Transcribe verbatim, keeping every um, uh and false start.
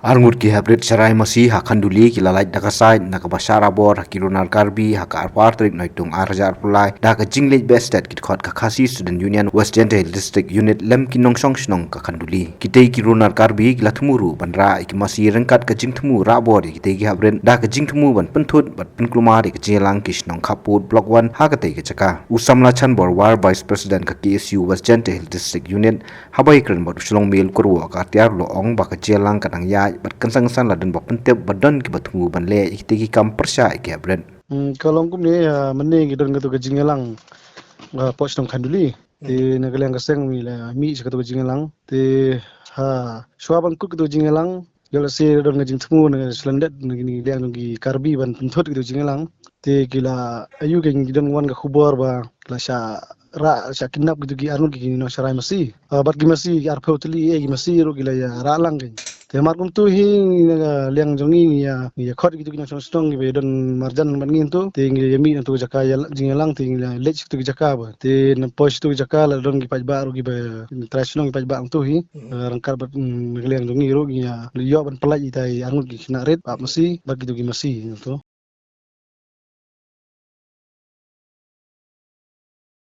Arngut ki haprit sharai masi ha Khanduli ki la lait da ka sait na kaba shah rabor ha ki runar Karbi ha ka arphew tarik Naitung arhajar arphew lai da ka jingleit beh stet ki dkhot ka Khasi Student Union West Jaintia Hills District Unit lem ki nongshong shnong ka Khanduli. Kitei ki runar Karbi ki la thmu ruh ban rah ïa ki masi ryngkat ka jingthmu rah bor ïa kitei ki haprit da ka jingthmu ban pynthut bad pynkulmar ïa ka jingïalang ki shnong khappud Block One ha katei ka jaka. U Samlachan Borwar, Vice President ka K S U West Jaintia Hills District Unit, haba ïakren bad u Shillong Mail Kurwoh ka Atiar, u la ong ba ka jingïalang ka dang ïaid bad kynsan kynsan la don ba pyntip ba don kiba thmu ban leh ïa kitei ki kam pyrshah ïa ki haprit. Hmm, ka long kumne, ah, mynne ngi don kato ka jingïalang, ah, hapoh shnong Khanduli. Te na ka liang ka seng ngi la mih sha kato ka jingïalang. Te ha shuwa ban kut kato ka jingïalang, ïoh lehse don ka jingthmu na ka shlem dep na kine ki liang jong ki Karbi ban pynthut kato ka jingïalang. Te ki la ïoh, ki don wan ka khubor ba la shah rah, shah kidnap kito ki arngut ki nongsharai masi. Ah, bad ki masi ki arphew tylli eh ki masi ruh ki la ïa rah lang ki. Te namar kumto hi ngi na ka liang jong ngi ngi ïa, ngi ïa khot kito ki nongshong shnong kiba ïa don marjan bad ngi to. Te ngi ïa mih na kato ka jaka ïa la-, jingïalang, te ngi la leit sha kato ka jaka ba. Te na poi sha kato ka jaka la don ki paidbah ruh kiba trai shnong ki paidbah to hi. Hmm. Ah, ryngkat bad, mm, na ka liang jong ngi ruh ngi ïa ïoh ban pyllait ïa itai arngut ki khynnah rit, ap masi bad kito ki masi to.